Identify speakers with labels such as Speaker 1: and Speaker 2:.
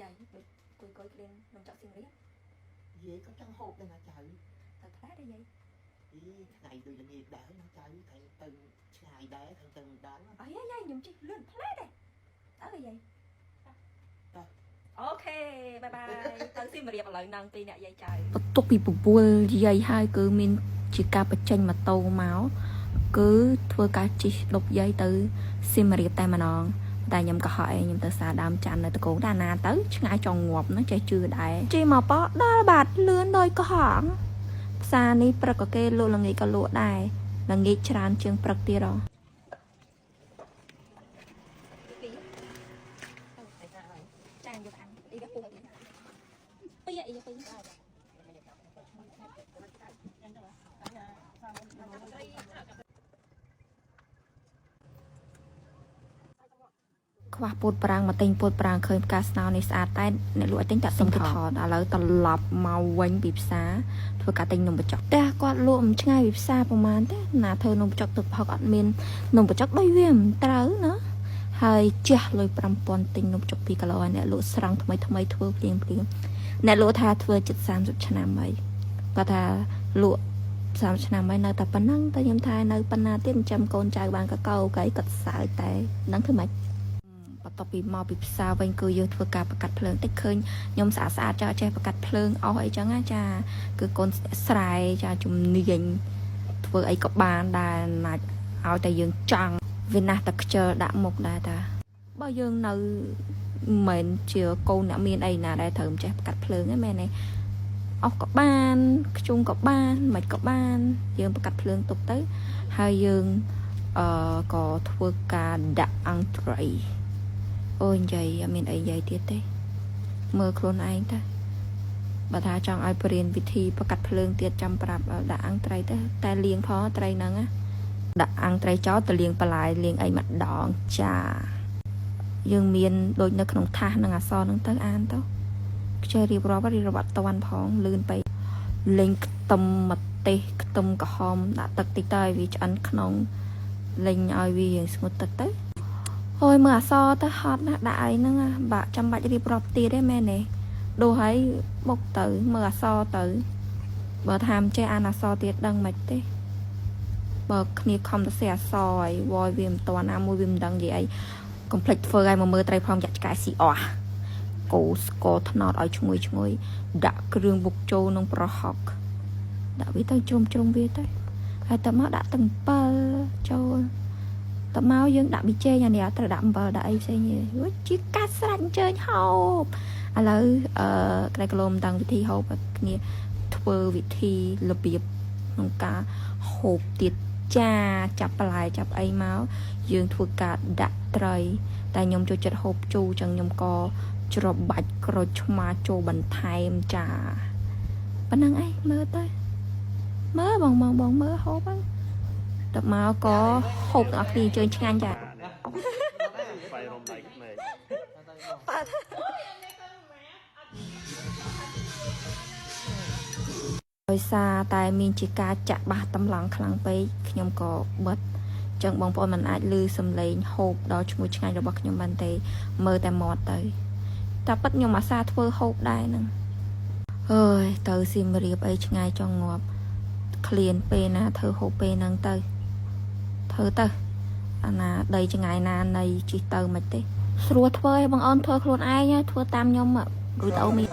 Speaker 1: យាយដូចគួយកុយក្លៀននំចកសៀមរាប
Speaker 2: យាយក៏ចង់ហូបដែរណាចៅ
Speaker 1: ទៅផ្លែដែរយាយ
Speaker 2: អីថ្ងៃដូចល្ងាចដែរណាចៅខាងទៅឆ្ងាយដែរខាងទៅមិនដល់
Speaker 1: អីយាយខ្ញុំជិះលឿនផ្លែដែរទៅយាយ
Speaker 2: តោះ
Speaker 1: OK bye bye ទៅសៀមរាបឥឡូវហ្នឹងពីអ្នកយាយចៅ
Speaker 3: បន្ទាប់ពីបបួលយាយហើយគឺមានជាការបញ្ចេញម៉ូតូមកគឺធ្វើការជិះដប់យាយទៅសៀមរាបតែម្ដងតែខ្ញុំក៏ហក់ឯងខ្ញុំទៅសារដើមច័ន្ទនៅតកូងដែរណាទៅឆ្ងាយចង់ងាប់ហ្នឹងចេះជឿដែរជិះមកប៉ដល់បាត់លឿនដោយកុហកផ្សារនេះព្រឹកក៏គេលក់ល្ងាចក៏លក់ដែរល្ងាចច្រើនជាងព្រឹកទៀតហ៎
Speaker 1: ចាយកអានអីវាពុះពីអីពី
Speaker 3: ខ្វះពោតប្រាំងមកទិញពោតប្រាំងឃើញផ្កាស្នោនេះស្អាតតែអ្នកលក់ឲ្យទិញតាក់សុំគេថតឥឡូវត្រឡប់មកវិញពីផ្សារធ្វើការទិញនំបញ្ចុកផ្ទះគាត់លក់មិនឆ្ងាយពីផ្សារប្រហែលទេណាធ្វើនំបញ្ចុកទឹកផឹកអត់មាននំបញ្ចុកដូចវាមិនត្រូវណាហើយជះលុយ5000ទិញនំបញ្ចុក2គីឡូហើយអ្នកលក់ស្រង់ថ្មីថ្មីធ្វើភ្លាមភ្លាមអ្នកលក់ថាធ្វើជិត30ឆ្នាំហើយគាត់ថាលក់30ឆ្នាំហើយនៅតែប៉ុណ្ណឹងតែខ្ញុំថានៅប៉ុណ្ណាទៀតចិញ្ចឹមកូនចៅបានកកៅកៃគាត់សើចតែដឹងធ្វើម៉េច បន្ទាប់ពីមកពីផ្សារវិញគឺយើងធ្វើការប្រកាត់ភ្លើងតិចឃើញខ្ញុំស្អាតស្អាតចាចេះប្រកាត់ភ្លើងអស់អីចឹងណាចាគឺកូនស្រែចាជំនាញធ្វើអីក៏បានដែរណាច់ឲ្យតែយើងចង់វាណាស់តែខ្ជិលដាក់មុខដែរតាបើយើងនៅមិនមែនជាកូនអ្នកមានអីណាដែរត្រូវមិនចេះប្រកាត់ភ្លើងហ្នឹងមែនទេអស់ក៏បានខ្ជុងក៏បានមិនក៏បាន យើងប្រកាត់ភ្លើងទុកទៅហើយយើងអឺក៏ធ្វើការដាក់អង្ត្រី អូយនិយាយអត់មានអីនិយាយទៀតទេមើលខ្លួនឯងទៅបើថាចង់ឲ្យបរៀនវិធីប្រកាត់ភ្លើងទៀតចាំប្រាប់ឲ្យដាក់អង្គត្រីទៅតែលាងផងត្រីហ្នឹងណាដាក់អង្គត្រីចោលទៅលាងបន្លែលាងអីម្ដងចាយើងមានដូចនៅក្នុងថាសនឹងអសរហ្នឹងទៅអានទៅខ្ជិលរៀបរាប់រៀបរាប់អត់តាន់ផងលឿនពេកលេងខ្ទឹមម្ទេសខ្ទឹមក្រហមដាក់ទឹកតិចទៅឲ្យវាឆ្អិនក្នុងលេងឲ្យវារៀងស្ងួតទឹកទៅ អូយមើលអសរទៅហត់ណាស់ដាក់អីហ្នឹងណាបាក់ចាំបាច់រៀបរាប់ទៀតទេមែនទេដូរហើយបុកទៅមើលអសរទៅបើថាមិនចេះអានអសរទៀតដឹងមិនទេបើគ្នាខំទៅសេអសរហើយវយវាមិនតាន់ណាមួយវាមិនដឹងនិយាយអីកុំភ្លេចធ្វើឲ្យមកមើលត្រីផងយ៉ាក់ឆ្កែស៊ីអស់កូស្ករត្នោតឲ្យឈ្ងុយឈ្ងុយដាក់គ្រឿងបុកចូលក្នុងប្រហុកដាក់វាទៅជ្រុំជ្រុំវាទៅហើយតមកដាក់ទាំង7ចូល តមកយើងដាក់ប៊ីចេងអានេះអត់ត្រូវដាក់អំបិលដាក់អីផ្សេងទេអូយជាកាត់ស្រាច់អញ្ជើញហូបឥឡូវអឺក្រែក្លូមតាំងវិធីហូបឲ្យគ្នាធ្វើវិធីរបៀបក្នុងការហូបទៀតចាចាប់បន្លែចាប់អីមកយើងធ្វើការដាក់ត្រី តែខ្ញុំចូលចិត្តហូបជូរចឹងខ្ញុំក៏ច្របាច់ក្រូចឆ្មាចូលបន្ថែមចាប៉ុណ្ណឹងឯងមើលទៅមើលបងបងបងមើលហូបហ្នឹង តមកក៏ហូបទាំងអស់គ្នាអញ្ជើញឆ្ងាញ់ចា
Speaker 4: បាយរំដៃក្មេង
Speaker 3: ដោយសារតែមានជាការចាក់បាសតម្លង់ខ្លាំងពេកខ្ញុំក៏បិទចឹងបងប្អូនមិនអាចឮសំឡេងហូបដ៏ឈ្ងុយឆ្ងាញ់របស់ខ្ញុំបានទេមើលតែមាត់ទៅតែពិតខ្ញុំអាសាធ្វើហូបដែរហ្នឹងអើយទៅសៀមរាបអីឆ្ងាយចង់ងាប់ឃ្លានពេលណាធ្វើហូបពេលហ្នឹងទៅធ្វើទៅអាណាដីឆ្ងាយណានៃជិះទៅមិនទេស្រួលធ្វើឯងបងអូនធ្វើខ្លួនឯងធ្វើតាមខ្ញុំវីដេអូមាន